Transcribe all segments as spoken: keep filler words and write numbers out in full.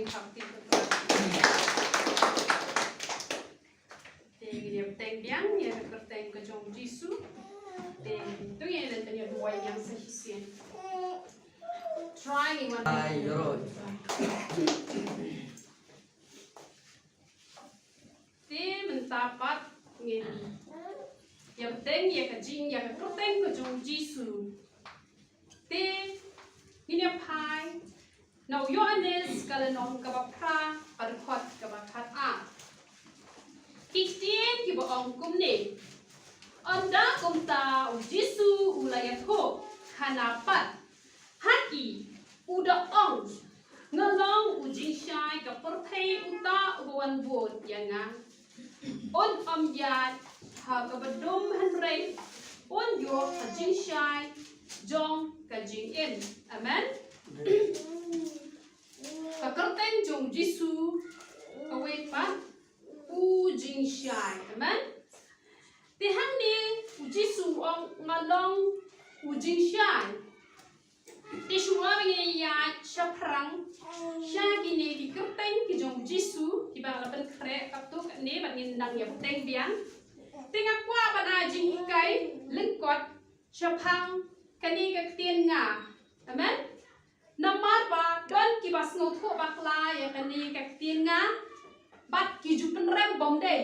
Te ngin ïa bteng biang ïa ka kyrteng ka jong u Jisu. Te to ïa leh tang ïa duwai biang sa shisien. Try ngin wan. Ai, ïaroh. Te mynta pat ngin ïa bteng ïa ka jing ïa ka kyrteng ka jong u Jisu. Te ngin ïa phai na u Ïoannis ka lynnong kaba phra, ka dkhot kaba khatar. Ki ktien kiba ong kumne. Ynda kumta u Jisu u la ïathuh khana pat ha ki, u da ong, nga long u jingshai ka pyrthei, uta uba wan bud ïa nga un ym ïaid ha kaba dum, hynrei un ïoh ka jingshai jong ka jingim. Amen. Ka kyrteng jong u Jisu kawei pat u jingshai. Amen. Te hangne u Jisu u ong nga long u jingshai. Te shuwa ba ngin ïa shaphrang sha kine ki kyrteng ki jong u Jisu kiba nga la pynkhreh katto katne, bad ngin nang ïa bteng biang. Te nga kwah ban ai jinghikai lyngkot shaphang kane ka ktien nga. Amen. Namar ba don kiba sngewthuh bakla ïa kane ka ktien nga bad ki ju pynrem bym dei.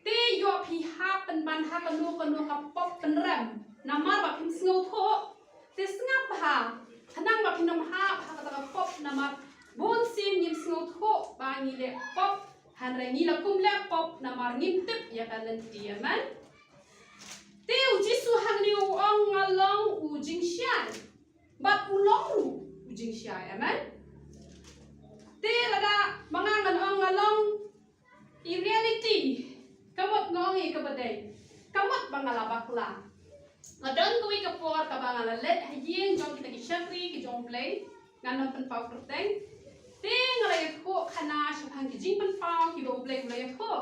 Te ïoh phi hap pynban ha kano kano ka pop pynrem namar ba phim sngewthuh. Te sngap bha khnang ba phin ym hap ha kata ka pop namar bun sien ngim sngewthuh ba ngi leh pop, hynrei ngi la kum leh pop namar ngim tip ïa ka lynti. Amen. Te u Jisu hangne u ong nga long u jingshai. Bad u long ruh u jingshai. Amen. Te lada ma nga ngan ong nga long i reality, ka mut nga ong ïa kaba dei, ka mut ba nga la bakla. Nga don kawei ka por kaba nga la leit ha ïing jong kita ki shakri ki jong U Blei, ngan ym pynpaw kyrteng. Te nga la ïathuh khana shaphang ki jingpynpaw kiba U Blei u la ïathuh.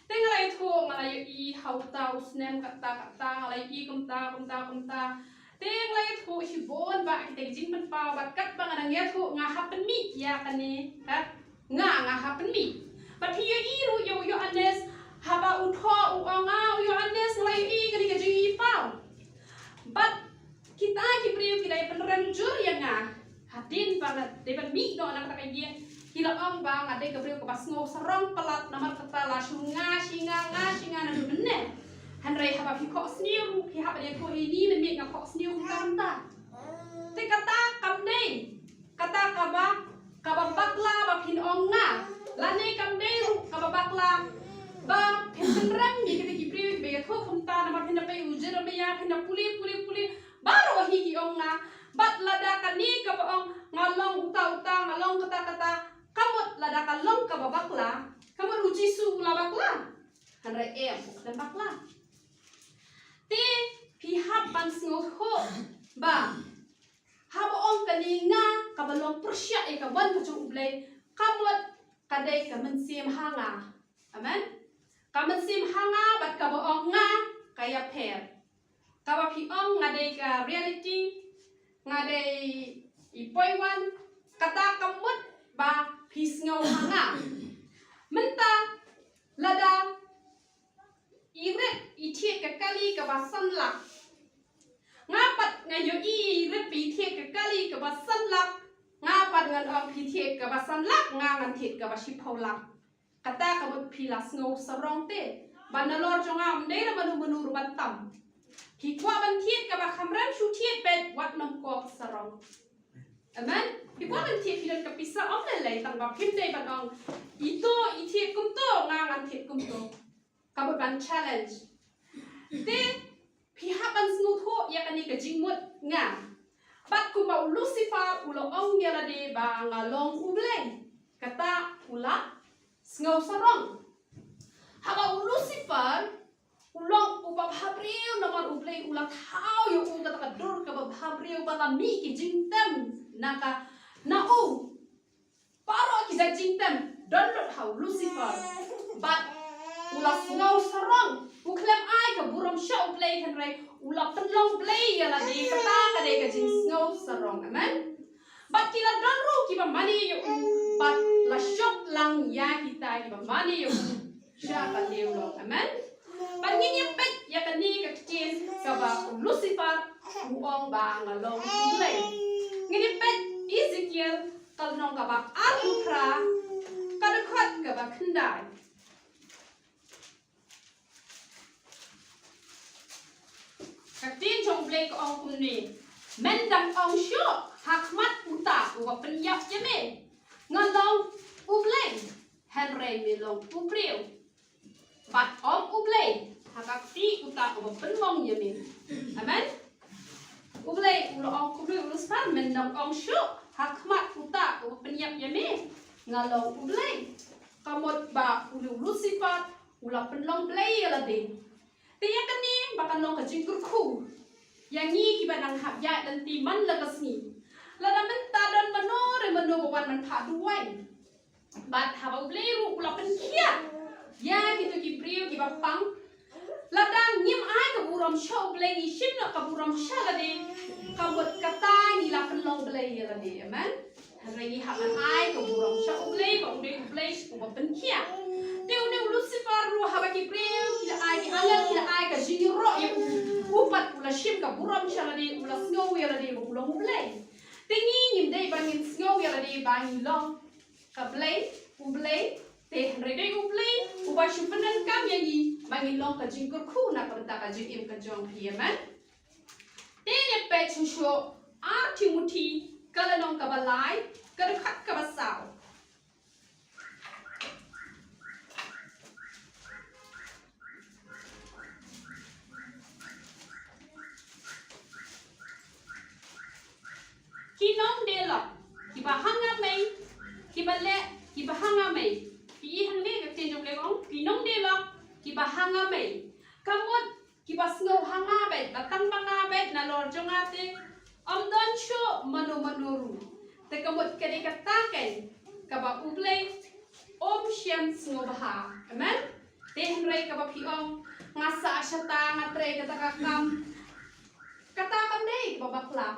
Te nga la ïathuh, nga la ïohi ha uta u snem kata kata, nga la ïohi kumta kumta kumta. Te nga la ïathuh shibun bha kita ki jingpynpaw, bad katba nga dang ïathuh nga hap pynmih ïa kane, kat nga, nga hap pynmih. Bad phi ïohi ruh ïa u Ïoannis, haba u thoh u ong nga u Ïoannis, nga la ïohi kane ka jingïohipaw. Bad kita ki briew ki la ïa pynrem jur ïa nga. Hadien ba nga dei ban mih noh na kata ka ïing, ki la ong ba nga dei ka briew kaba sngew sarong palat, namar kata la shu nga shi nga, nga shi nga naduh mynne. Hynrei haba phi khohsniew ruh phi hap ban ïathuh ïa ine i mynmiet nga khohsniew kumta kumta. Te kata kam dei kata kaba, kaba bakla ba phin ong nga. Lane kam dei ruh kaba bakla ba phin pynrem ïa kita ki briew kiba ïathuh kumta, namar phin da peit u Jeremiah, phin da pule pule pule baroh hi ki ong nga. Bad lada kane kaba ong nga long uta uta, nga long kata kata, ka mut lada ka long kaba bakla, ka mut u Jisu u la bakla? Hynrei em, u khlem bakla. Te phi hap ban sngewthuh ba haba ong kane nga kaba long pyrshah ïa ka mon ka jong U Blei, ka mut ka dei ka mynsiem ha nga. Amen. Ka mynsiem ha nga bad kaba ong nga ka ïapher. Kaba phi ong nga dei ka reality, nga dei i poi wan, kata ka mut ba phi sngew ha nga. Mynta lada i rit i thied ka kali kaba san lak, nga pat nga ïohi i rit ba i thied ka kali kaba san lak, nga pat ngan ong phi thied kaba san lak, nga ngan thied kaba shiphew lak. Kata ka mut phi la sngew sarong te. Ba nalor jong nga ym dei na mano mano ruh ban tam. Phi kwah ban thied kaba kham rem, shu thied beit, wat nym kop sarong. Amen. Phi kwah ban thied phi don ka pisa, ym lei lei, tang ba phim dei ban ong ito i thied kumto, nga ngan thied kumto. Ka mut ban challenge. Te phi hap ban sngewthuh ïa kane ka jingmut nga. Bad kumba u Lucifer u la ong ïa lade ba nga long U Blei, kata u la sngew sarong. Haba u Lucifer u long uba bhabriew namar U Blei u la thaw ïa u kata ka dur kaba bhabriew ba la mih ki jingtem na ka, na u. Baroh ki jait jingtem don lut ha u Lucifer. Bad u la sngew sarong, u khlem ai ka burom sha U Blei, hynrei u la pynlong blei ïa lade, kata ka dei ka jingsngew sarong. Amen. Bad ki la don ruh kiba mane ïa u, bad ïa kita kiba mane ïa u sha ka liang long. Amen. Bad ngin ïa peit ïa kane ka ktien kaba u Lucifer u ong ba nga long u Blei. Ngin ïa peit Ezekiel ka lynnong kaba arphew phra, ka dkhot kaba khyndai. Ka ktien jong U Blei ka ong kumne: Men dang ong shuh ha khmat uta uba pynïap ïa me, nga long U Blei, hynrei me long u briew. Bad ong U Blei ha ka kti uta uba pynlong ïa me. Amen. U Blei u la ong kumne, u Lucifer, men dang ong shuh ha khmat uta uba pynïap ïa me, nga long U Blei. Ka mut ba u Lucifer u la pynlong blei ïa lade. Te ïa kane ba kan long ka jingkyrkhu ïa ngi kiba nang hap ïaid lynti man la ka sngi. Lada mynta don mano re mano ba wan ban phah duwai, bad haba U Blei ruh u la pynkhiah ïa kito ki briew kiba pang, lada ngim ai ka burom sha U Blei, ngi shim noh ka burom sha lade, ka mut kata ngi la pynlong blei ïa lade. Amen. Hynrei ngi hap ban ai ka burom sha U Blei ba u dei U Blei uba pynkhiah. Te une u Lucifer ruh, haba ki briew ki la ai, ki angel ki la ai ka jingïaroh ïa u, u pat u la shim ka burom sha lade, u la sngew ïa lade ba u long U Blei. Te ngi ngim dei ba ngin sngew ïa lade ba ngi long ka blei, U Blei. Te hynrei dei U Blei uba shu pyndonkam ïa ngi ba ngin long ka jingkyrkhu na ka bynta ka jingim ka jong phi. Amen. Te ngi peit shuh shuh Ar Timothi ka lynnong kaba lai, ka dkhot kaba saw. Ki nongdie lok kiba ha nga mei, kiba leh kiba ha nga mei. Ki i hangne ka ktien jong U Blei ka ong, ki nongdie lok kiba ha nga mei, ka mut kiba sngew ha nga beit, ba tang ba nga beit nalor jong nga te ym don shuh mano mano ruh. Te ka mut ka dei kata keiñ kaba U Blei um shym sngewbha. Amen. Te hynrei kaba phi ong, nga sah shata, nga trei kata ka kam, kata kam dei kaba bakla.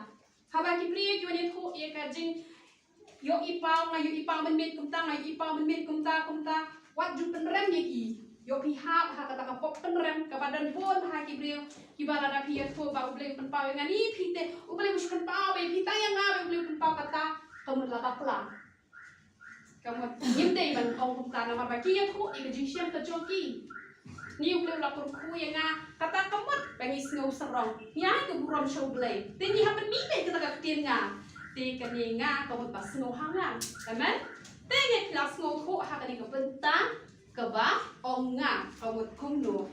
Haba ki briew ki wan ïathuh ïa ka jingïohi paw, nga ïohi paw mynmiet kumta, nga ïohi paw mynmiet kumta, kumta. Wat ju pynrem ïa ki. Ïoh phi hap ha kata ka pop pynrem kaba don bun ha ki briew kiba lada phi ïathuh ba U Blei u pynpaw ïa nga, ni phi te, U Blei u shu pynpaw ba ïa phi, tang ïa nga ba U Blei u pynpaw kata. Ka mut la bakla. Ka mut ngim dei ban ong kumta namar ba ki ïathuh ïa ka jingshem ka jong ki. Ni U Blei u la kyrkhu ïa nga, kata ka mut ba ngi sngew sarong. Ngi ai ka burom sha U Blei. Te ngi hap ban mih beit kata ka ktien nga. Te kane nga ka mut ba sngew ha nga. Amen. Te ngi la sngewthuh ha kane ka bynta kaba ong nga ka mut kumno.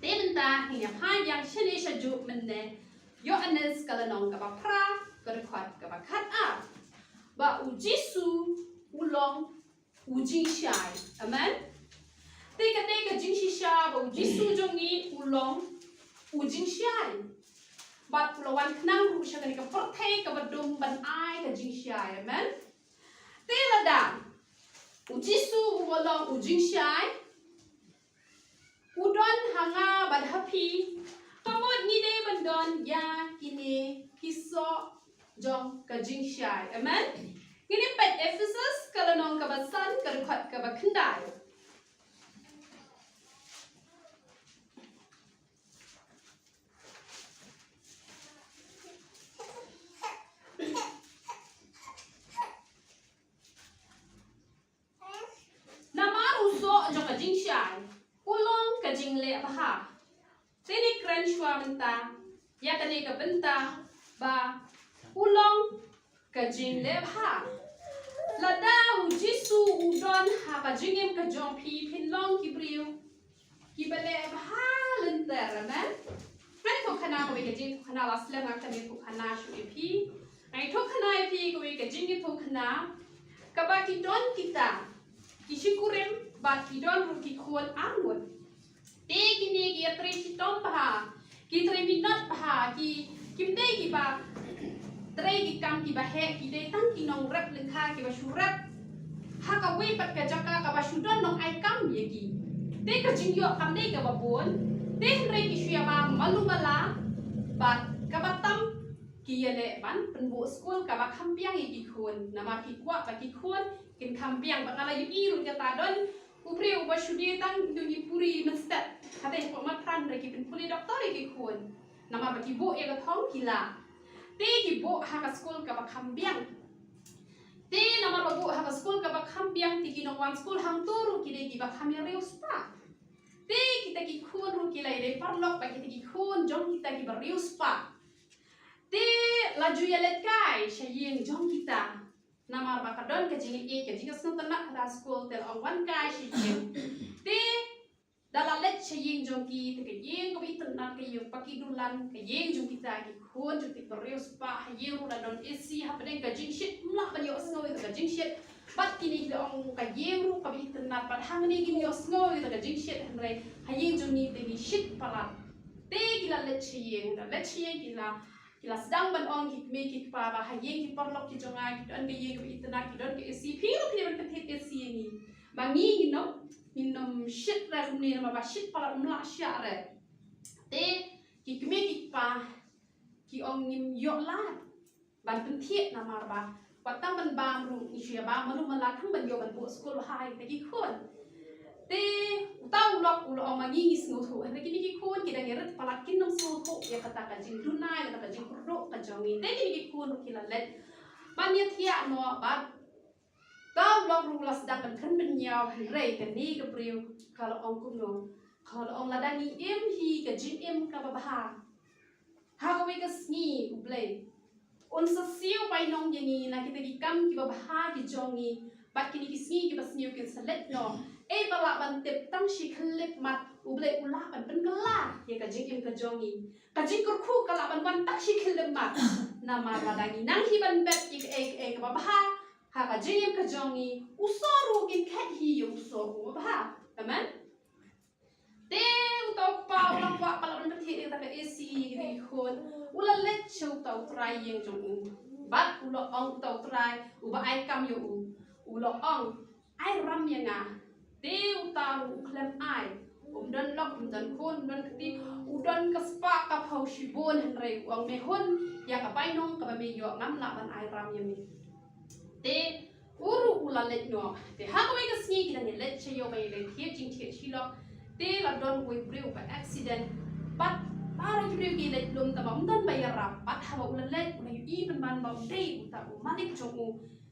Te mynta ngin ïa phai biang shane shajuh mynne. Ïoannis ka lynnong kaba phra, ka dkhot kaba khatar. Ba U Jisu u long u jingshai. Amen. Te kane ka jingshisha ba U Jisu jong ngi u long u jingshai. Bad u la wan khnang ruh sha kane ka pyrthei kaba dum ban ai ka jingshai. Amen. Te lada U Jisu u long u jingshai, u don ha nga bad ha phi, ka mut ngi dei ban don ïa kine ki soh jong ka jingshai. Amen. Ngin ïa peit Ephesus ka lynnong kaba san, ka dkhot kaba khyndai. Namar u soh jong ka jingshai u long ka jingleh bha. Te ngi kren shuwa mynta ïa kane ka bynta ba u long ka jingleh bha. Lada U Jisu u don ha ka jingim ka jong phi, phin long ki briew kiba leh bha lynter. Amen. Nga ïathuh khana kawei ka jingïathuh khana, la slem nga kane ïathuh khana shuh ïa phi. Nga ïathuh khana ïa phi kawei ka jingïathuh khana kaba ki don kita ki shikurim bad ki don ruh ki khun arngut. Te kine ki ïatrei shitom bha, ki trei minot bha, ki, kim dei kiba trei ki kam kiba heh, ki dei tang ki nongrep lyngkha kiba shu rep ha kawei pat ka jaka kaba shu don nongai kam ïa ki. Te ka jingïoh kam dei kaba bun, te hynrei ki shu ïa ba malu mala, bad kaba tam ki ïaleh ban pynbuh skul kaba kham biang ïa ki khun. Namar ki kwah ba ki khun kin kham biang, ba nga la ïohi ruh kata, don u briew uba shu die tang ïohi puri mynstep. Kata ïa ka mat pran re ki pynpule doktor ïa ki khun. Namar ba ki buh ïa ka thong ki lah. Te ki buh ha ka skul kaba kham biang. Te namar ba buh ha ka skul kaba kham biang te ki nongwan skul hangto ruh ki dei kiba kham ïa riewspah. Te kita ki khun ruh ki la ïadei paralok bad kita ki khun jong kita kiba riewspah. Te la ju ïaleit kai sha ïing jong kita. Namar ba ka don ka jingïeit, ka jingsngewtynnat ha skul, te la ong wan kai sha ïing. Te da la leit sha ïing jong ki, te ka ïing kaba itynnat, ka ïing ba ki dulan, ka ïing jong kita ki khun jong kita kiba riewspah, ha ïing ruh la don A C, hapdeng ka jingshit ym lah ban ïohsngew ïa ka jingshit. Bad kine ki la ong ka ïing ruh kaba itynnat, bad hangne ngim ïohsngew ïa ka jingshit, hynrei ha ïing jong ngi te ngi shit palat. Te ki la leit sha ïing, da leit sha ïing ki la ki la sdang ban ong ki kmie ki kpa ba ha ïing ki paralok ki jong nga ki don ka ïing kaba itynnat, ki don ka A C, phi ruh phi dei ban pynthied A C ïa ngi. Ba ngi ngin ym, ngin ym shit re kumne, namar ba shit palat ym lah shuh re. Te ki kmie ki kpa ki ong ngim ïoh lad ban pynthied namar ba wat tang ban bam ruh ngi shu ïa bam malu mala tang ban ïoh ban buh skul bha ïa kita ki khun. Te uta u lok u la ong ma ngi ngi sngewthuh, hynrei kine ki khun ki dang ïarit palat, kin ym sngewthuh ïa kata ka jingduna, ïa kata ka jingkyrduh ka jong ngi. Te kine ki khun ruh ki la leit ban ïathiah noh bad uta u lok ruh u la sdang ban kren bynñiaw, hynrei kane ka briew ka la ong kumno, ka la ong lada ngi im hi ka jingim kaba bha, ha kawei ka sngi U Blei un sa siew bainong ïa ngi na kita ki kam kiba bha ki jong ngi, bad kine ki sngi kiba sniew kin sa leit noh. Ei ba lah ban tip, tang shi khyllipmat U Blei u lah ban pynkylla ïa ka jingim ka jong ngi. Ka jingkyrkhu ka lah ban wan tang shi khyllipmat. Namar lada ngi nang hi ban bet ïa kaei kaei kaba bha ha ka jingim ka jong ngi, u soh ruh u kin khet hi ïa u soh uba bha. Amen. Te uta u kpa u la kwah palat ban pynthied ïa kata ka A C ïa ki khun. U la leit sha uta u trai ïing jong u. Bad u la ong uta u trai uba ai kam ïa u, u la ong, ai ram ïa nga. Te uta ruh u khlem ai. Um don lok, um don khun, um don kti, u don ka spah ka phew shibun, hynrei u ong, me hun ïa ka bainong kaba me ïoh, ngam lah ban ai ram ïa me. Te u ruh u la leit noh. Te ha kawei ka sngi ki dang ïaleit sha ïew ban ïaleit thied jingthied shilok. Te la don uwei u briew ba accident. Bad baroh ki briew ki leit lum, tangba ym don ba ïarap. Bad haba u la leit u la ïohi pynban ba u dei uta u malik jong u.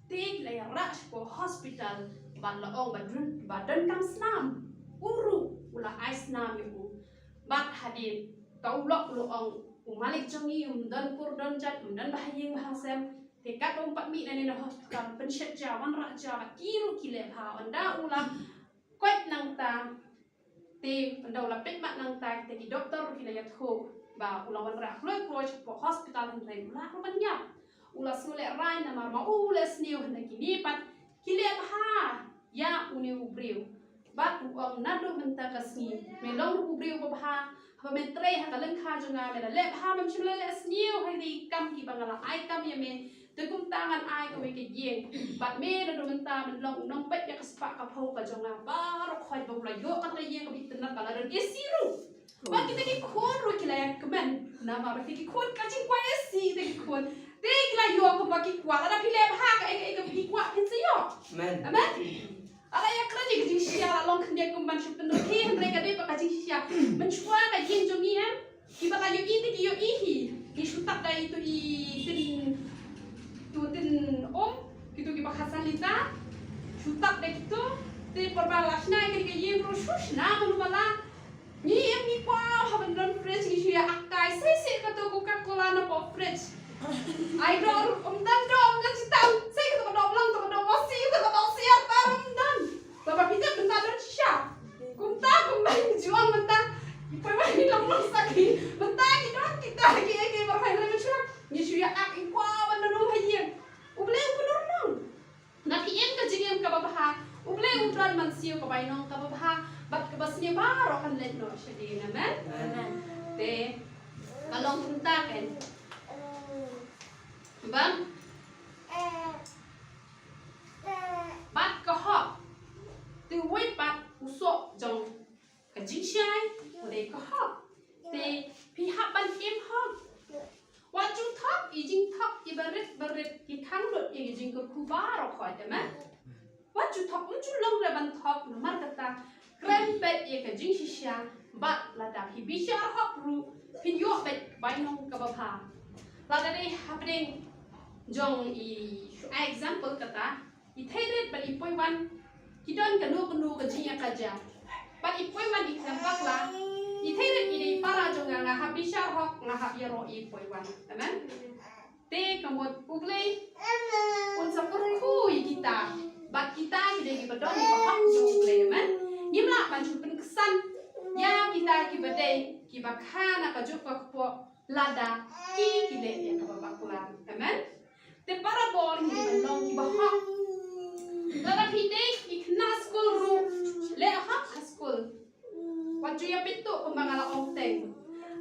Te ki la ïarah sha ka hospital. Bad la ong ba don, ba donkam snam. U ruh u la ai snam ïa u. Bad hadien uta u lok u la ong, u malik jong ngi um don kur don jait, um don ba ha ïing ba ha sem. Te katba um pat mih na ne na hospital, pynshet ja, wanrah ja, bad ki ruh ki leh bha. Ynda u la koit nangta, te ynda u la peit mat nangta, te ki doktor ruh ki la ïathuh ba u la wanrah kloi kloi sha ka hospital, hynrei u la ruh ban ïap. U la sngewlehrain namar ma u u leh sniew, hynrei kine pat ki leh bha ïa une u briew. Bad u ong, naduh mynta ka sngi me long ruh u briew ba bha. Haba me trei ha ka lyngkha jong nga me la leh bha, mem shym la leh sniew ha ki kam kiba nga la ai kam ïa me. Te kumta ngan ai kawei ka ïing. Bad me naduh mynta men long u nongpeit ïa ka spah ka phew ka jong nga. Baroh khoit ba u la ïoh kata ka ïing kaba itynnat ba la don A C ruh. Ba kita ki khun ruh ki la ïa kmen. Namar ba kita ki khun ka jingkwah A C kita ki khun. Te ki la ïoh kumba ki kwah. Lada phi leh bha kaei kaei kaba phi kwah phin sa ïoh. Amen. Amen. Ala ïa kren ïa ka jingshisha la long khyndiat kumban shu pynrkhie, hynrei ka dei ba ka jingshisha. Mynshuwa ka ïing jong ngi em, kiba la ïohi te ki ïohi hi. Ngi shu tap da itu i tin, tu tin um, kitu kiba khatsan lita. Shu tap da kitu, te por ba la shna ïa ka ïing ruh shu shna malu mala. Ngi im ngi kwah ha ban don fridge, ngi shu ïa ak kai. Sei sei kato Coca-Cola na poh fridge. Ai doh, um don doh, um don jitang. Sei kato ka doh blang, to ka doh mosi, to ka doh siar, ta um don. Ba ba phi tip mynta don shisha. Kumta kumba ngi ju ong mynta. Ngi poi ba ngi long long saki. Mynta ngi don kita ki, ki, ki ba rhai rhai mynshwa. Ngi shu ïa ak, ngi kwah ban don um ha ïing. U Blei u pynurlong. Na phi im ka jingim kaba bha, U Blei u don ban siew ka bainong kaba bha, bad kaba sniew baroh kan leit noh shadien. Amen. Amen. Te ka long kumta kan. Bad, bad ka hok. Te uwei pat u soh jong ka jingshai u dei ka hok. Te phi hap ban im hok. Wat ju thok i Amen. Wat ju thok, um ju long re ban thok, namar kata kren beit ïa ka jingshisha, bad lada phi bishar hok ruh phin ïoh beit bainong kaba bha. Lada dei hapdeng jong i, example kata, i Thairit bad i Poiwan ki don kano kano ka jingïakajia. Bad i Poiwan i khlem bakla, i Thairit i dei para jong nga, nga hap bishar hok, nga hap ïaroh i Poiwan. Amen. Te ka mut U Blei un sa pyrkhu ïa kita, bad kita ki dei kiba don ïa ka hok jong U Blei. Amen. Ngim lah ban shu pynksan ïa kita kiba dei kiba kha na kajuh ka kpoh lada ki ki leh ïa kaba bakla. Amen. Te para bor ngi dei ban long kiba hok. Lada phi dei i khynnah skul ruh, leh hok ha skul. Wat ju ïapynduh kumba nga la ong teng.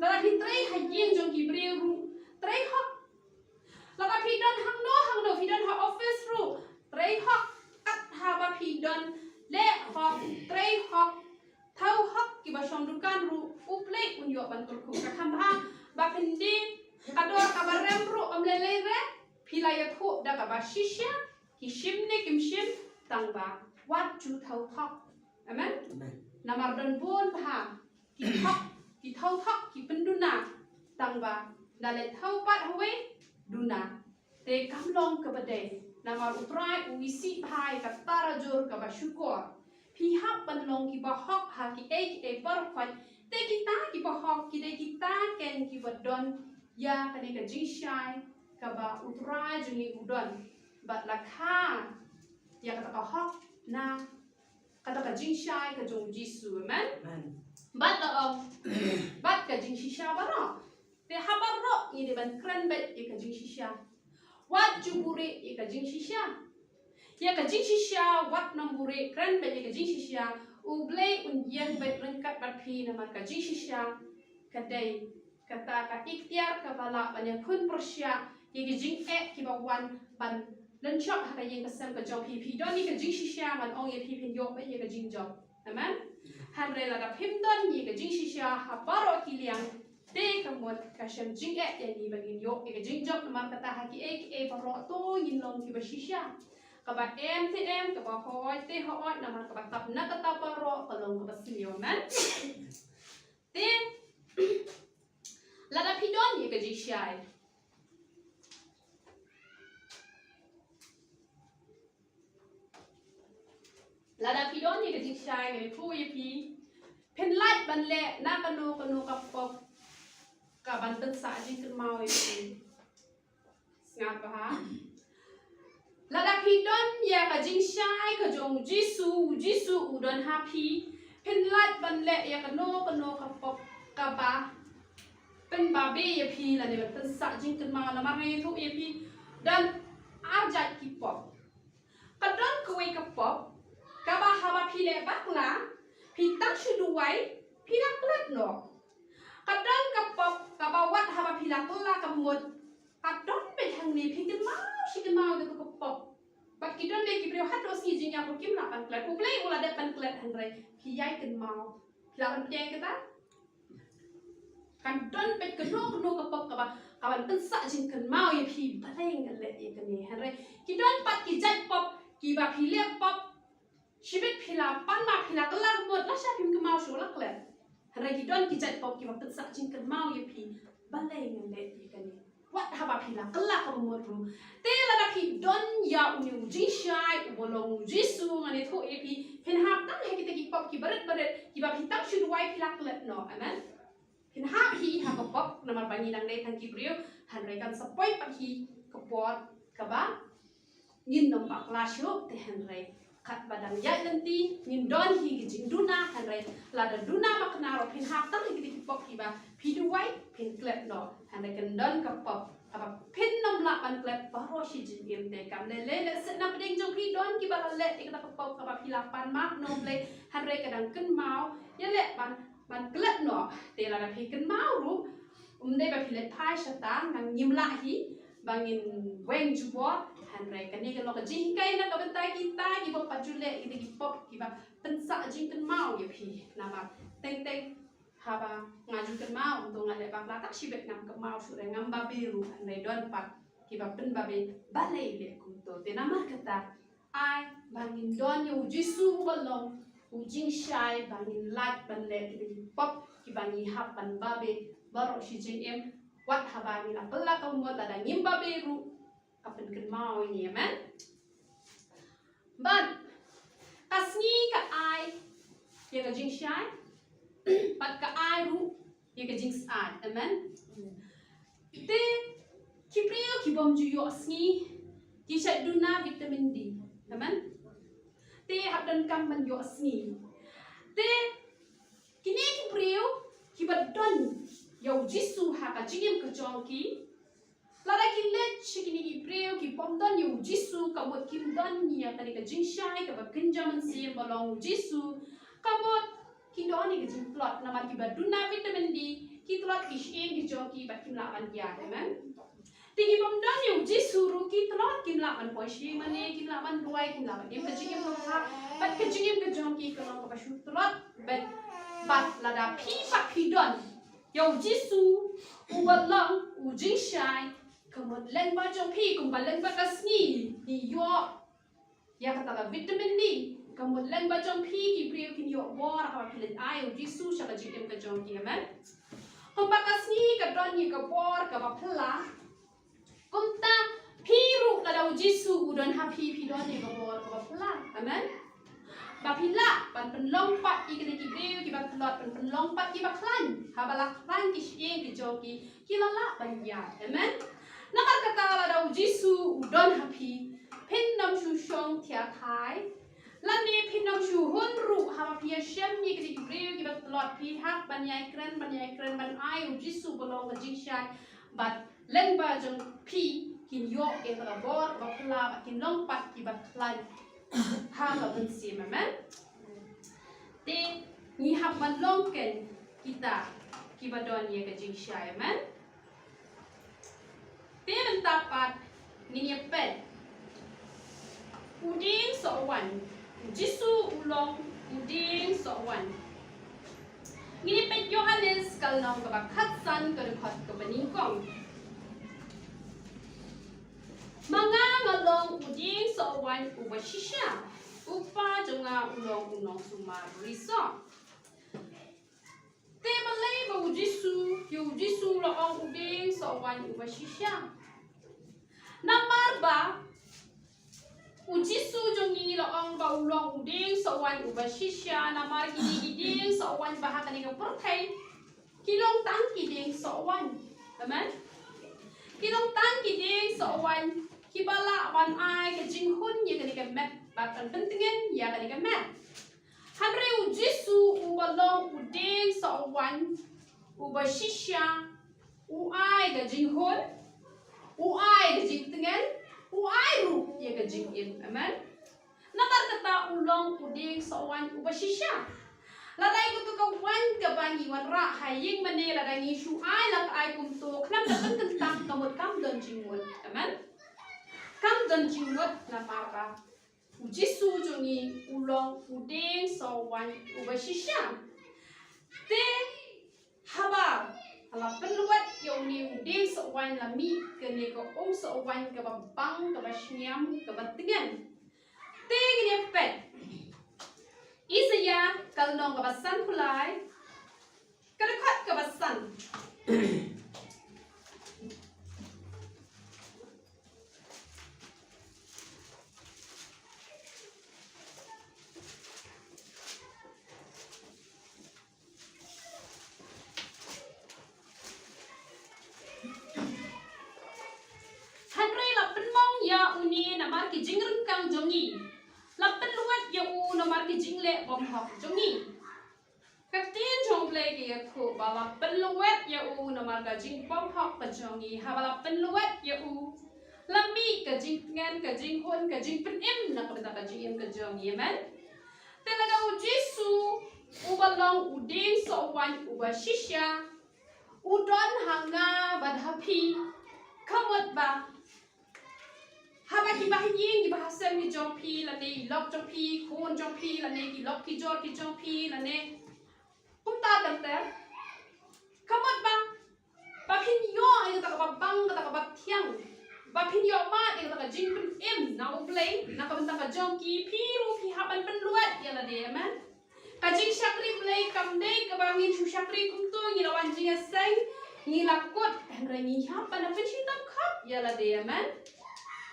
Lada phi trei ha ïing jong ki briew ruh, trei hok. Lada phi don hangno hangno, phi don ha office ruh, trei hok. Kat haba phi don, leh hok, trei hok, thew hok. Kiba shong dukan ruh U Blei un ïoh ban pyrkhu. Ka kham bha ba phin dei ka dor kaba rem ruh, ym lei lei re phi la ïathuh da kaba shisha, ki shim ne kim shim, tang ba wat ju thew hok. Amen. Amen. Namar don bun bha ki hok, ki thew hok, ki pynduna, tang ba da leit thew pat hawei, duna. Te kam long kaba dei, namar U Trai u isih bha ïa ka tarajur kaba shukor. Phi hap ban long kiba hok ha kiei kiei baroh khoit. Te kita kiba hok ki dei kita keiñ kiba don ïa kane ka jingshai kaba U Trai jong ngi u don. Bad la kha ïa kata ka hok na kata ka jingshai ka jong U Jisu. Amen. Amen. Bad la ong, bad ka jingshisha baroh. Te ha baroh ngi dei ban kren beit ïa ka jingshisha. Wat ju buhrieh ïa ka jingshisha. Ïa ka jingshisha wat nym buhrieh, kren beit ïa ka jingshisha. U Blei un ïeng beit ryngkat bad phi namar ka jingshisha ka dei kata ka iktiar kaba lah ban ïakhun pyrshah ïa ki jingeh kiba wan ban lynshop ha ka ïing ka sem ka jong phi. Phi don ïa ka jingshisha, ngan ong ïa phi, phin ïoh beit ïa ka jingjop. Amen. Hynrei lada phim don ïa ka jingshisha ha baroh ki liang, te ka mut ka shem jingeh ïa ngi ba ngin ïoh ïa ka jingjop. Namar kata ha kiei kiei baroh to ngin long kiba shisha. Kaba em te em, kaba hooid te hooid, namar kaba tap na kata baroh ka long kaba sniew. Amen. Te lada phi don ïa ka jingshai, lada phi don ïa ka jingshai, ngan ïathuh ïa phi, phin lait ban leh na kano kano ka pop ka ban pynsah jingkynmaw ïa phi. Sngap bha. Lada phi don ïa ka jingshai ka jong U Jisu, U Jisu u don ha phi, phin lait ban leh ïa kano kano ka pop kaba pynbabe ïa phi lane ban pynsah jingkynmaw. Namar nga ïathuh ïa phi, don ar jait ki pop. Ka don kawei ka pop kaba haba phi leh bakla, phi tang shu duwai, phi la klet noh. Ka don ka pop kaba wat haba phi la kylla ka mut, ka don beit hangne, phi kynmaw shi kynmaw ïa kato ka pop. Bad ki don beit ki briew haduh sngi jingïap ruh kim lah ban klet. U Blei u la dep ban klet, hynrei phi ïai kynmaw. Phi lah ban pdiang kata? Kan don beit kano kano ka pop kaba, kaban pynsah jingkynmaw ïa phi, balei nga leh ïa kane. Hynrei ki don pat ki jait pop kiba phi leh pop, shibit phi la pan ma phi la kylla ka mut, lashai phim kynmaw shuh, la klet. Hynrei ki don ki jait pop kiba pynsah jingkynmaw ïa phi, balei nga leh ïa kane. Wat haba phi la kylla ka mut ruh. Te lada phi don ïa une u jingshai uba long U Jisu, ngan ïathuh ïa phi, phin hap tang ha kita ki pop kiba rit ba rit, kiba phi tang shu duwai phi la klet noh. Amen. Phin hap hi ha ka pop, namar ba ngi dang dei tang ki briew, hynrei kan sa poi pat hi ka por kaba ngin nym bakla shuh. Te hynrei katba dang ïaid lynti ngin don hi ki jingduna, hynrei lada duna makna ruh phin hap tang ha kita ki pop kiba phi duwai phin klet noh. Hynrei kan don ka pop kaba phin nym lah ban klet baroh shi jingim. Te kam lei lei lehse napdeng jong phi don kiba la leh ïa kata ka pop kaba phi la pan ma na U Blei, hynrei ka dang kynmaw ïaleh ban, ban klet noh. Te lada phi kynmaw ruh, ym dei ba phi leit phai shata, ngim lah hi ba ngin weng jubor. Hynrei kane ka long ka jinghikai na ka bynta kita kiba pat ju leh ïa kita ki pop kiba pynsah jingkynmaw ïa phi. Namar teng teng haba nga ju kynmaw, to nga leh bakla, tang shibit ngam kynmaw shuh re, ngam babe ruh, hynrei don pat kiba pynbabe, balei leh kumto. Te namar kata Ai ba ngin don ïa u Jisu uba long u jingshai ba ngin lait ban leh ïa ki pop kiba ngi hap ban babe baroh shi jingim, wat haba ngi la pynlait ka mut lada ngim babe ruh ka pynkynmaw ïa ngi, amen. Bad ka sngi ka ai ïa ka jingshai bad ka ai ruh ïa ka jingsyaid, amen. Te ki briew ki bym ju ïoh sngi ki shait duna vitamin D, amen. Te hap donkam ban ïoh sngi. Te kine ki briew kiba don ïa u Jisu ha ka jingim ka jong ki, lada ki leit sha kine ki briew ki bym don ïa u Jisu, ka mut kim don ïa kane ka jingshai kaba kynja mynsiem ba long u Jisu, ka mut ki don ïa ka jingtlot namar kiba duna vitamin D, ki tlot ki shyieng ki jong ki bad kim lah ban ïaid, amen. Te ki bym don ïa u Jisu ruh ki tlot, kim lah ban poi shiliang mane, kim lah ban duwai, kim lah ban im ka jingim kaba bha, bad ka jingim ka jong ki ka long kaba shu tlot. Bad, bad lada phi pat phi don ïa u Jisu uba long u jingshai, ka mut lyngba jong phi kumba lyngba ka sngi ngi ïoh ïa kata ka vitamin D, ka mut lyngba jong phi ki briew kin ïoh bor haba phi leit ai u Jisu sha ka jingim ka jong ki, amen. Kumba ka sngi ka don ïa ka bor kaba phylla, kumta phi ruh lada u Jisu u don ha phi, phi don ïa ka bor kaba phylla, amen. Ba phi lah ban pynlong pat ïa kine ki briew kiba tlot, ban pynlong pat kiba khlaiñ, haba la khlaiñ ki shyieng ki jong ki, ki la lah ban ïaid, amen. Namar kata lada u Jisu u don ha phi, phin ym shu shong thiah thai, lane phin ym shu hun ruh haba phi ïashem ïa kine ki briew kiba tlot, phi hap ban ïai kren, ban ïai kren, ban ai u Jisu ba long ka jingshai, bad lyngba jong phi kin ïoh ïa ka bor ba phylla, bad kin long pat kiba khlaiñ ha ka mynsiem, amen. Te ngi hap ban long ken kita kiba don ïa ka jingshai, amen. Te mynta pat ngin ïa peit u dieng sohwaiñ. U Jisu u long u dieng sohwaiñ. Ngin ïa peit Ïohannes ka lynnong kaba khatsan ka dkhot kaba nyngkong. Ma nga nga long u dieng sohwaiñ uba shisha. U Kpa jong nga u long u nongsumar risoh. Te balei ba u Jisu, ïa u Jisu la ong u dieng sohwaiñ uba shisha? Namar ba u Jisu jong ngi la ong ba u long u dieng sohwaiñ uba shisha, namar kine ki dieng sohwaiñ ba ha kane ka pyrthei ki long tang ki dieng sohwaiñ. Amen. Ki long tang ki dieng sohwaiñ kiba lah ban ai ka jinghun ïa kane ka met bad ban pyntngen ïa kane ka met. Hynrei u Jisu uba long u dieng sohwaiñ uba shisha, u ai ka jinghun, u ai ka jingtngen, u ai ruh ïa ka jingim. Amen. Namar kata u long u dieng sohwaiñ uba shisha. Lada ïa kato ka waiñ kaba ngi wanrah ha ïing mane, lada ngi shu ai la ka ai kumto khnang ka pynkyntang, ka mut kam don jingmut. Amen. Kam don jingmut namar ba u Jisu jong ngi u long u dieng sohwaiñ uba shisha. Te haba la pynlwet ïa une u dieng sohwaiñ, la mih kane ka um sohwaiñ kaba bang, kaba shngiam, kaba tngen. Te ngin ïa peit Isaïah ka lynnong kaba sanphew lai, ka dkhot kaba san. Hynrei la pynmong ïa une namar ki jingryngkang jong ngi, la pynlwet ïa u namar ki jingleh bymhok jong ngi. Ka ktien jong U Blei ka ïathuh ba la pynlwet ïa u namar ka jingbymhok ka jong ngi. Haba la pynlwet ïa u, la mih ka jingtngen, ka jinghun, ka jingpynim na ka bynta ka jingim ka jong ngi. Amen. Te lada u Jisu uba long u dieng sohwaiñ uba shisha u don ha nga bad ha phi, ka mut ba haba kiba ha ïing kiba ha sem ki jong phi, lane i lok jong phi, khun jong phi, lane ki lok ki jor ki jong phi, lane kumta ter ter, ka mut ba ba phin ïoh ïa kata kaba bang, kata kaba thiang, ba phin ïoh mad ïa kata ka jingpynim na U Blei na ka bynta ka jong ki, phi ruh phi hap ban pynluid ïa lade, amen. Ka jingshakri Blei kam dei kaba ngin shu shakri kumto ngi la wan jingïaseng, ngi la kut, hynrei ngi hap ban pynshitom khop ïa lade, amen.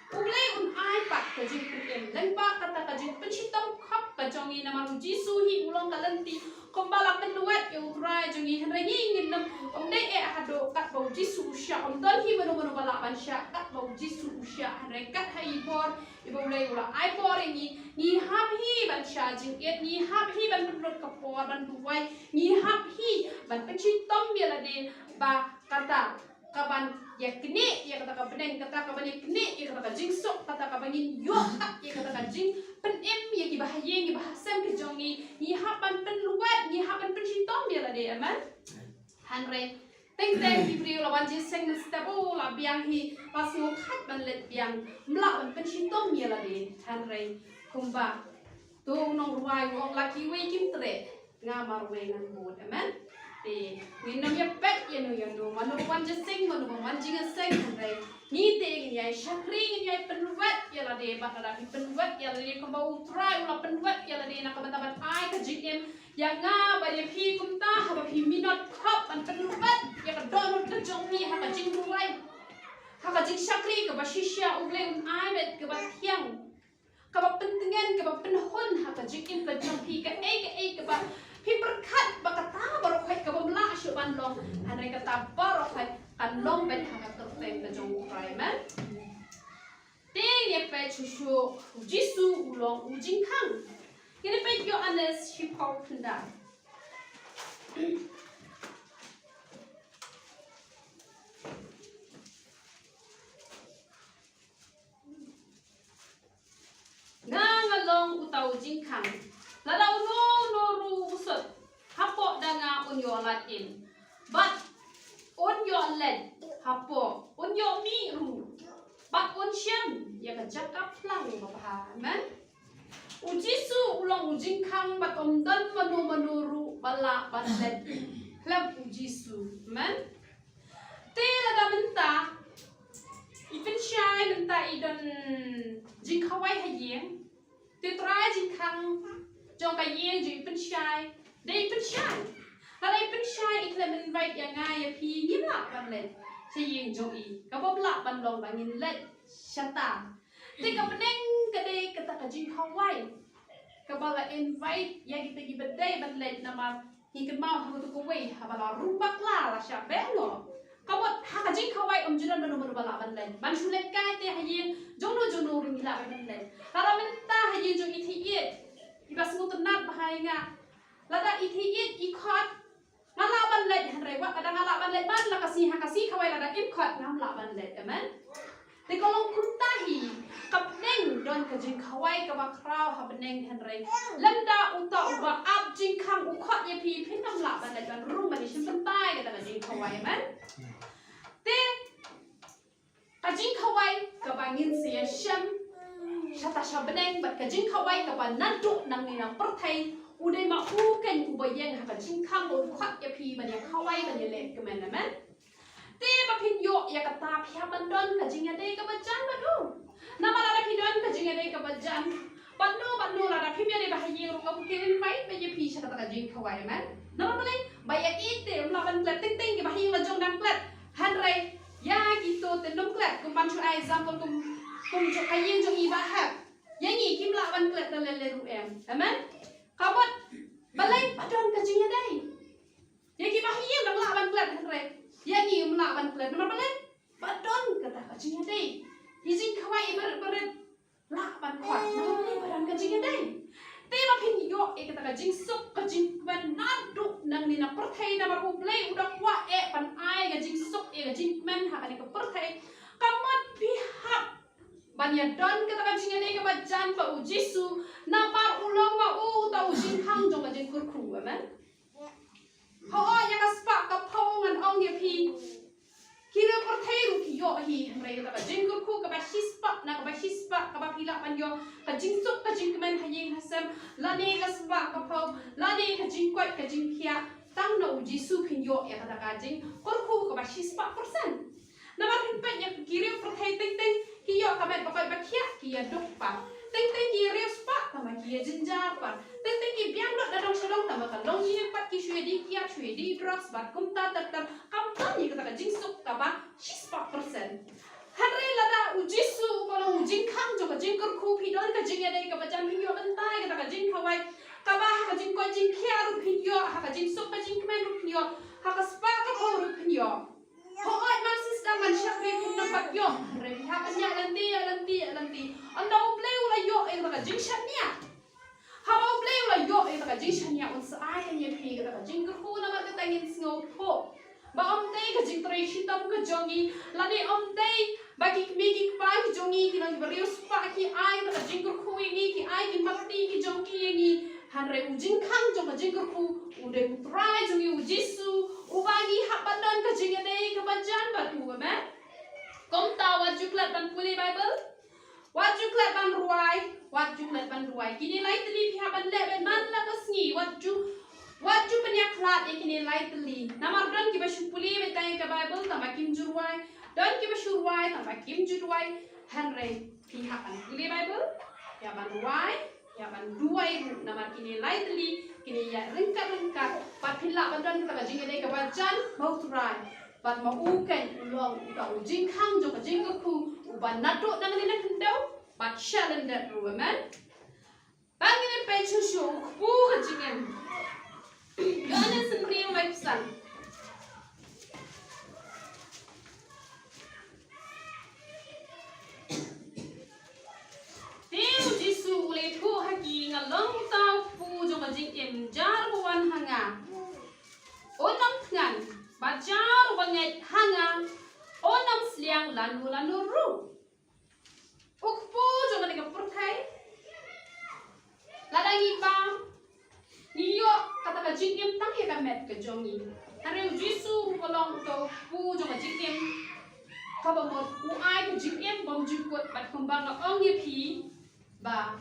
U Blei un ai pat ka jingpynim lyngba kata ka jingpynshitom khop ka jong ngi, namar U Jisu hi u long ka lynti kumba la pynluid ïa U Trai jong ngi, hynrei ngi ngin nym, ym dei eh haduh katba U Jisu u shah, ym don hi mano mano ba lah ban shah katba U Jisu u shah, hynrei kat ha i bor iba U Blei u la ai bor ïa ngi, ngi hap hi ban shah jingit, ngi hap hi ban pynlut ka por ban duwai, ngi hap hi ban pynshitom ïa lade, ba kata kaban ïa knieh ïa kata ka bneng, kata kaban ïa knieh ïa kata ka jingsuk, kata kaban ngin ïoh kat ïa kata ka jingpynim ïa kiba ha ïing, ïa kiba ha sem ki jong ngi, ngi hap ban pynluid, ngi hap ban pynshitom ïa lade, amen. Hynrei teng teng ki briew la wan jingïaseng mynstep, u la biang hi, la sngewkhat ban leit biang, ym lah ban pynshitom ïa lade, hynrei kumba to u nongrwai u ong, la kiwei kim treh, nga marwei ngan bud, amen. Te ngin nym ïa peit ïa no ïa no, mano ba wan jingïaseng, mano ba wan jingïaseng, hynrei ngi te ngin ïa shakri, ngin ïa pynwit ïa lade, bad lada phi pynwit ïa lade kumba U Trai u la pynwit ïa lade na ka bynta ban ai ka jingim ïa nga bad ïa phi, kumta haba phi minot khop ban pynwit ïa ka dohnud ka jong phi ha ka jingduwai, ha ka jingshakri kaba shisha, U Blei un ai beit kaba thiang, kaba pyntngen, kaba pynhun ha ka jingim ka jong phi, kaei kaei kaba phi pyrkhat ba kata baroh khoit kabym lah shuh ban long, hynrei kata baroh khoit kan long beit ha ka kyrteng ka jong U Trai, amen. Te ngin ïa peit shuh shuh, U Jisu u long u jingkhang. Ngin ïa peit Ïoannis shiphew khyndai. Nga, nga long uta u jingkhang. Lada uno uno ruh u sut hapoh da nga, un ïoh lad im, bad un ïoh leit hapoh, un ïoh mih ruh, bad un shem ïa ka jaka phlang babha. Amen. U Jisu u long u jingkhang bad ym don mano mano ruh ba lah ban leit khlem U Jisu. Amen. Te lada mynta i pynshai, mynta i don jingkhawai ha ïing, te trai jingkhang jong ka ïing jong i pynshai, dei i pynshai. Lada i pynshai, i khlem invite ïa nga ïa phi, ngim lah ban leit sha ïing jong i. Kaba ym lah ban long ba ngin leit shata. Te ka bneng ka dei kata ka jingkhawai kaba la invite ïa kita kiba dei ban leit, namar ngi kynmaw ha kato kawei, haba la rung bakla la shah beh noh. Ka mut ha ka jingkhawai ym ju don mano mano ba lah ban leit. Ban shu leit kai te ha ïing jong no jong no ruh ngi lah ban leit. Lada mynta ha ïing jong i Theiieit, iba sngewtynnat bha ïa nga, lada i Theiieit i khot, nga lah ban leit, hynrei wat lada nga lah ban leit man la ka sngi ha ka sngi khawai, lada im khot ngam lah ban leit. Amen. Te ka long kumta hi, ka bneng don ka jingkhawai kaba khraw ha bneng, hynrei lymda uta uba ap jingkhang u khot ïa phi, phin ym lah ban leit ban rung ban ïashim bynta ïa kata ka jingkhawai. Amen. Te ka jingkhawai kaba ngin sa ïashem shata sha bneng bad ka jingkhawai kaba naduh nangne na pyrthei, u dei ma u keiñ uba ïeng ha ka jingkhang ba u khot ïa phi ban ïakhawai ban ïaleh kmen. Amen. Te ba phin ïoh ïa kata phi hap ban don ka jingïadei kaba jan bad u. Namar lada phi don ka jingïadei kaba jan bad no bad no, lada phim ïadei bha ha ïing ruh, ka mut kin invite beit ïa phi sha kata ka jingkhawai. Amen. Namar balei? Ba ïa i te ym lah ban klet, teng teng kiba ha ïing la jong dang klet. Hynrei ïa kito te ym klet. Kum ban shu ai example kum, kum jong ka ïing jong i Bah Hep. Ïa ngi kim lah ban klet da lei lei ruh em. Amen. Ka mut balei? Ba don ka jingïadei. Ïa kiba ha ïing dang lah ban klet, hynrei ïa ngi ym lah ban klet. Namar balei? Ba don kata ka jingïadei. I jingkhawai i barit barit lah ban khot, namar balei? Ba don ka jingïadei. Te ba phin ïoh ïa kata ka jingsuk ka jingkmen naduh nangne na pyrthei, namar U Blei u da kwah eh ban ai ka jingsuk ïa ka jingkmen ha kane ka pyrthei. Ka mut phi hap ban ïadon kata ka jingïadei kaba jan bad U Jisu, namar u long ma u uta u jingkhang jong ka jingkyrkhu. Amen. Hooid, ïa ka spah ka phew ngan ong ïa phi, ki riew pyrthei ruh ki ïoh hi, hynrei kata ka jingkyrkhu kaba shispah na kaba shispah kaba phi lah ban ïoh, ka jingsuk ka jingkmen ha ïing ha sem, lane ka spah ka phew, lane ka jingkoit ka jingkhiah, tang na U Jisu phin ïoh ïa kata ka jingkyrkhu kaba shispah percent. Namar phin peit ïa ki riew pyrthei teng teng ki ïoh ka met ba koit ba khiah, ki ïa duk pat. Teng teng ki riew spah tangba ki ïa jynjar pat. Teng teng ki biang lut na dong sha dong tangba ka longïing pat, ki shu ïa dih kiad, shu ïa dih drugs bad kumta ter ter. Kam don ïa kata ka jingsuk kaba shispah percent. Hynrei lada u Jisu u ba long u jingkhang jong ka jingkyrkhu, phi don ka jingïadei kaba jan, phin ïoh bynta ïa kata ka jingkhawai. Kaba ha ka jingkoit jingkhiah ruh phin ïoh, ha ka jingsuk ka jingkmen ruh phin ïoh, ha ka spah ka phew ruh phin ïoh. Hooid, man shisha man shakri phin nang pat ïoh. Hynrei phi hap ban ïaid lynti, ïaid lynti, ïaid lynti. Ynda U Blei u la ïoh ïa kata ka jingshaniah. Haba U Blei u la ïoh ïa kata ka jingshaniah, un sa ai ïa phi kata ka jingkyrkhu. Namar kata ngin sngewthuh ba ym dei ka jingtrei shitom ka jong ngi, lane ym dei ba ki kmie ki kpa ki jong ngi, ki long ki briew spah, ki ai kata ka jingkyrkhu ïa ngi, ki ai ki mapti ki jong ki ïa ngi. Hynrei u jingkhang jong ka jingkyrkhu u dei U Trai jong ngi U Jisu, uba ngi hap ban don ka jingïadei kaba jan bad u. Amen. Kumta wat ju klet ban pule Baibl. Wat ju klet ban rwai, wat ju klet ban rwai. Kine lai tylli phi hap ban leh beit man la ka sngi. Wat ju, wat ju pynïakhlad ïa kine lai tylli. Namar don kiba shu pule beit tang ïa ka Baibl tangba kim ju rwai. Don kiba shu rwai tangba kim ju rwai. Hynrei phi hap ban pule Baibl, ïa ban rwai, ïa ban duwai ruh, namar kine lai tylli kine ïa ryngkat ryngkat. Bad phin lah ban don kata ka jingïadei kaba jan bad U Trai. Bad ma u keiñ u long uta u jingkhang jong ka jingkyrkhu uba naduh nangne na khyndew bad sha lyndet ruh. Amen. Ba ngin ïa peit shuh shuh u kpu ka jingim. Ïoannis hynriew laiphew san. Te u Jisu u la ïathuh ha ki, nga long uta u kpu jong ka jingim, jar uba wan ha nga un ym thngan, bad jar uba ngeit ha nga un ym sliang lano lano ruh. U kpu jong kane ka pyrthei, lada ngi bam, ngi ïoh kata ka jingim tang ïa ka met ka jong ngi. Hynrei u Jisu uba long uta u kpu jong ka jingim, kaba mut u ai ka jingim bymjukut. Bad kumba nga ong ïa phi ba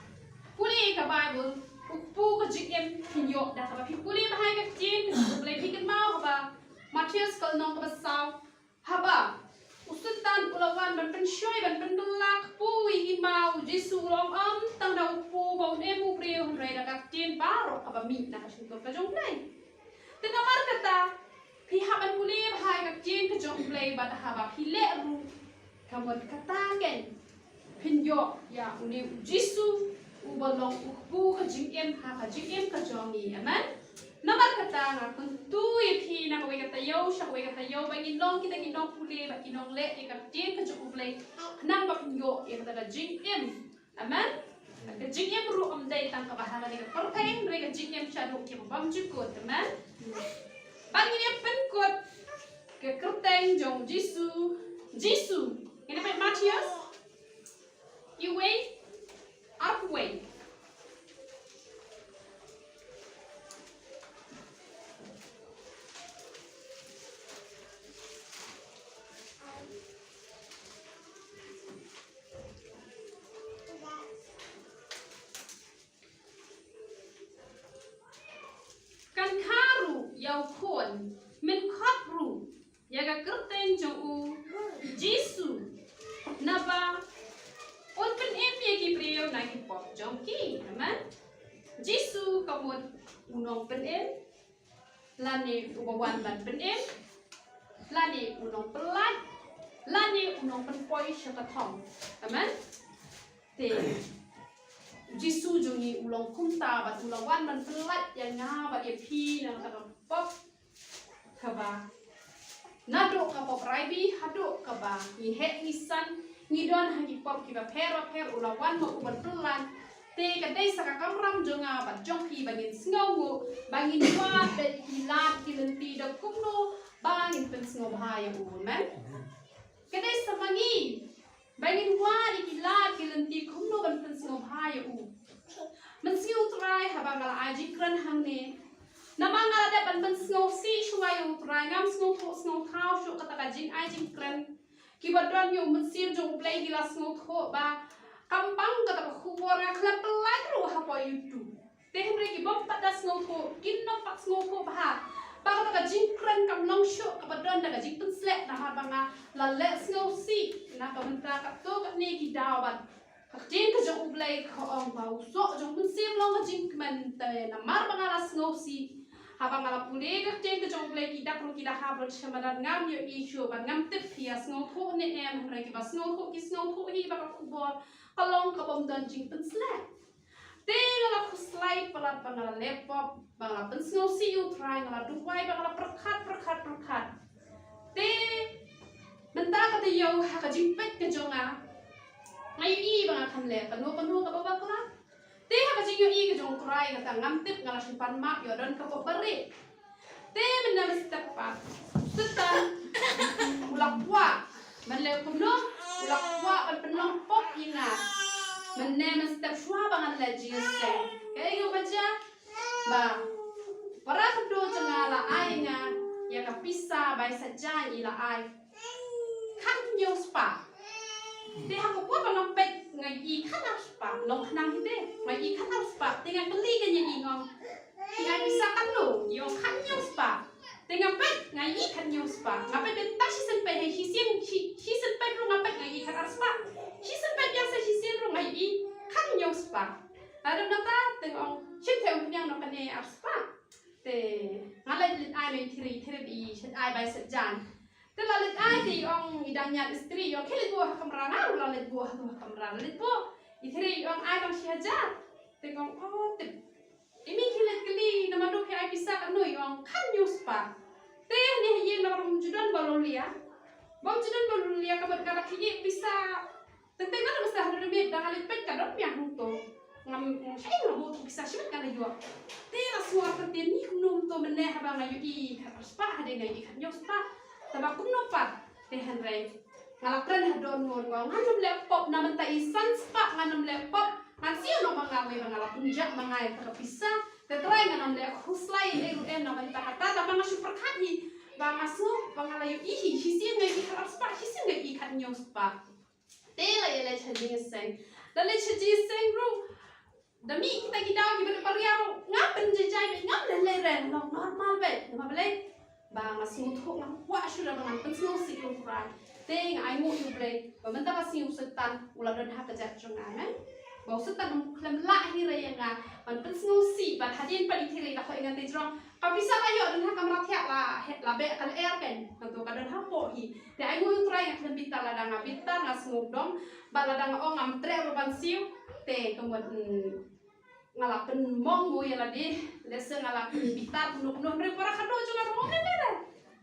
pule ïa ka Baibl, u kpu ka jingim phin ïoh da kaba phi pule bha ïa ka ktien ka jong U Blei. Phi kynmaw haba Mathaios ka lynnong kaba saw, haba u Soitan u la wan ban pynshoi, ban pynkylla kpu ïa i ma, u Jisu u la ong, ym tang da u kpu ba un im u briew, hynrei da ka ktien baroh kaba mih na ka shyntur ka jong U Blei. Te namar kata phi hap ban pule bha ïa ka ktien ka jong U Blei, bad haba phi leh ruh, ka mut kata keiñ phin ïoh ïa une u Jisu uba long u kpu ka jingim ha ka jingim ka jong ngi. Amen. Namar kata nga kyntu ïa phi na kawei ka taïew sha kawei ka taïew ba ngin long kita ki nongpule bad ki nongleh ïa ka ktien ka jong U Blei, khnang ba phin ïoh ïa kata ka jingim. Amen. Ka jingim ruh ym dei tang kaba ha kane ka pyrthei, hynrei ka jingim shaduh kiba bymjukut. Amen. Bad ngin ïa pynkut ka kyrteng jong u Jisu. Jisu. Ngin ïa peit Mathaios. Iwei, arphew wei. Kan kha ruh ïa u khun, men khot ruh ïa ka kyrteng jong u Jisu, naba un pynim ïa ki briew na ki pop jong ki. Amen. Jisu ka mut u nongpynim, lane uba wan ban pynim, lane u nongpyllait, lane u nongpynpoi sha ka thong. Amen. Te u Jisu jong ngi u long kumta, bad u la wan ban pyllait ïa nga bad ïa phi na kata ka pop kaba, naduh ka pop raibi haduh kaba ngi heh ngi san, ngi don ha ki pop kiba pher ba pher, u la wan ma u ban pyllait. Te ka dei sa ka kamram jong nga bad jong phi ba ngin sngewnguh, ba ngin wad da ki lad ki lynti da kumno ba ngin pynsngewbha ïa u. Amen. Ka dei sa ma ngi ba ngin wad ïa ki lad ki lynti kumno ban pynsngewbha ïa u. Mynsngi U Trai, haba nga la ai jingkren hangne, namar nga la dep ban pynsngewsih shuwa ïa U Trai, ngam sngewthuh sngewthaw shuh kata ka jingai jingkren. Kiba don ïa u Mynsiem jong U Blei ki la sngewthuh ba kam pang kata ka khubor, nga khlem pyllait ruh hapoh YouTube. Te hynrei ki bym pat da sngewthuh, kin ym pat sngewthuh bha ba Kata ka jingkren kam long shuh kaba don da ka jingpynsleh, namar ba nga la leh sngewsih na ka bynta katto katne ki daw bad ka ktien ka jong U Blei ka ong ba u soh jong u mynsiem long ka jingkmen. Te namar ba nga la sngewsih, haba nga la pule ka ktien ka jong U Blei ki dak ruh ki la hap lut sha madan, ngam ïohi shuh bad ngam tip phi ïa sngewthuh ne em, hynrei kiba sngewthuh ki sngewthuh hi ba ka khubor ka long ka bym don jingpynsleh. Te nga la khuslai palat ba nga la leh pop, ba nga la pynsngewsih ïa U Trai, nga la duwai, ba nga la pyrkhat, pyrkhat, pyrkhat. Te mynta ka taïew ha ka jingpeit ka jong nga, nga ïohi ba nga kham leh kano kano kaba bakla. Te ha ka jingïohi ka jong U Trai, kata ngam tip, nga la shu pan map ïoh don ka pop bari. Te mynne mynstep pat, Soitan u la kwah. Mynne kumno u la kwah ban pynlong pop ïa nga. Mynne mynstep shuwa ba ngan leh jingïaseng, kaei kaba jia? Ba para khadduh jong nga la ai ïa nga ïa ka pisa bai saitjaiñ, i la ai khathynñiew spah. Te ha ka por ba nga peit nga ïohi khatar spah, long khnang hi te, nga ïohi khatar spah. Te nga kylli kane ïa i, nga ong, phi ai pisa katno? I ong khathynñiew spah. Te nga peit nga ïohi khathynñiew spah. Nga peit beit tang shisien peit, hei shisien, shi- shisien peit ruh nga peit nga ïohi khatar spah. Shisien peit biang sa shisien ruh nga ïohi khathynñiew spah. Lada nangta te nga ong, shim te, ym pdiang noh kane ar spah. Te nga leit leit ai ma i Thiri, i Thiri i leit ai bai saitjaiñ. Te la leit ai te i ong, i dang ñiad istri, i ong khie leit buh ha kamra, nga ruh la leit buh ha tu ha kamra, la leit buh. I Thiri i ong ai tang shi hajar. Te nga ong, o tip. I mi khie leit kylli namar du phi ai pisa katno, i ong khathynñiew spah. Te hangne ha ïing namar bym ju don ba lawlia. Bym ju don ba lawlia, ka mut ka la khie pisa. Teng teng na ka masa ha ri miet da nga leit peit ka don biang hangto. Ngam shai nga buh pisa shimet ka la ïoh. Te la sngew artatien, ni kumno kumto mynne haba nga ïohi khatar spah, hadien nga ïohi khathynñiew spah. Tangba kumno pat te hynrei nga la kren ha don ngan ong ngan ym leh pop, na mynta i san spah ngan ym leh pop. Ngan siew noh ma nga wei ba nga la pynjah ma nga ïa ka pisa. Te Trai ngan ym leh khuslai ei ruh em na mynta kata, tangba nga shu pyrkhat hi ba nga sngew ba nga la ïohi hi, shisien nga ïohi khatar spah, shisien nga ïohi khathynñiew spah. Te la ïa leit sha jingïaseng. Da leit sha jingïaseng ruh, da mih kita ki daw kiba rit ba ria ruh, nga pynjai jai beit, ngam lei lei re, long normal beit. Namar balei? Ba nga sngewthuh, nga kwah shuh ba ngan pynsngewsih ïa U Trai. Te nga ainguh ïa U Blei ba mynta ka sngi u Soitan u la don ha ka jaka jong nga, amen. Ba u Soitan um khlem lah hi re ïa nga ban pynsngewsih, bad hadien pat i Thiri la khot ïa nga te jrong. Ka pisa la ïoh don ha kamra thiah, la he- la beh ka lyer kein. Nangto ka don hapoh hi. Te ainguh ïa U Trai nga khlem bitar, lada nga bitar nga sngewdom. Bad lada nga ong ngam treh ruh ban siew, te ka mut, mm, nga la pynmong mo ïa lade. Lehse nga la bitar kumno kumno, hynrei para khadduh jong nga ruh ym lei lei re.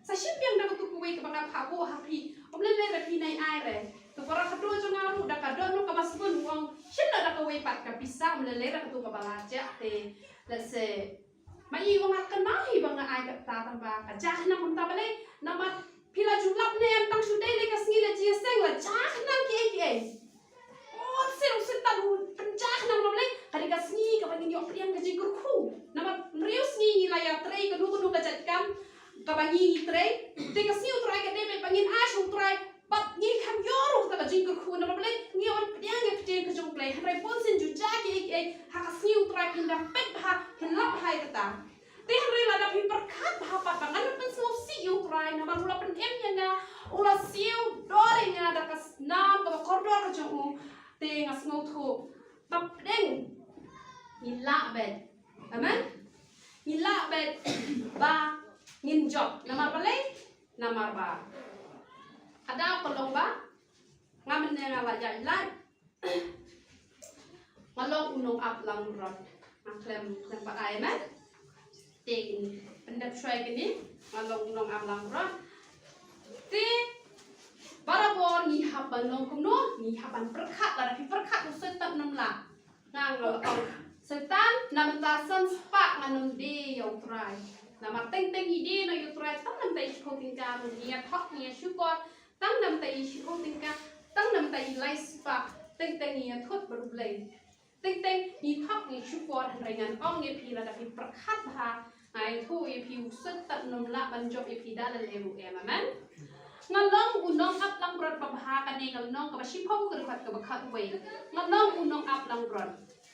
Sa shim biang da katu kawei kaba nga phah buh ha phi, ym lei lei re, phi nai ai re. Te para khadduh jong nga ruh da ka don ruh kaba sbun, u ong shim noh da kawei pat ka pisa, ym lei lei re katu kaba la jah. Te lehse ma i ong nga kynmaw hi ba nga ai kata, tangba ka jah khnang kumta. Balei? Namar phi la ju lap ne em, tang shu dei lei ka sngi leit jingïaseng la jah khnang kiei kiei. O, shisien u Soitan u pynjah khnang, namar balei? Ka dei ka sngi kaba ngin ïoh pdiang ka jingkyrkhu. Namar hynriew sngi ngi la ïatrei kano kano ka jait kam kaba ngi trei. Te ka sngi U Trai ka dei beit ba ngin ai sha U Trai. Bad ngi khlem ïoh ruh kata ka jingkyrkhu, namar balei? Ngi wan pdiang ïa ka ktien ka jong U Blei, hynrei bunsien ju jah kiei kiei. Ha ka sngi U Trai phin da peit bha, phin lap bha ïa kata. Te hynrei lada phi pyrkhat bha pat ba ngan pynsngewsih ïa U Trai, namar u la pynim ïa nga, u la siew dor ïa nga da ka snam kaba kordor ka jong u. Te nga sngewthuh ba pdeng ngi lah beit. Amen. Ngi lah beit ba ngin jop. Namar balei? Namar ba ka daw ka long ba nga mynne nga la ïaid lait. Nga long u nongap langbrot. Nga khlem, khlem pat ai, amen. Te pyndep shwa kine, nga long u nongap langbrot. Te barabor ngi hap ban long kumno, ngi hap ban pyrkhat, lada phi pyrkhat u Soitan um lah. Nga nga la ong, Soitan, na bynta san spah ngan ym die ïa U Trai. Namar teng teng ngi die noh ïa U Trai, tang na bynta i shiphew tyngka ruh ngi ïa thok ngi ïa shukor, tang na bynta i shiphew tyngka, tang na bynta i lai spah, teng teng ngi ïa thut bad U Blei. Teng teng ngi thok ngi shukor, hynrei ngan ong ïa phi lada phi pyrkhat bha, nga ïathuh ïa phi u Soitan um lah ban jop ïa phi da lei lei ruh em, amen. Nga long u nongap langbrot babha, kane ka lynnong kaba shiphew ka dkhot kaba khatwei. Nga long u nongap langbrot.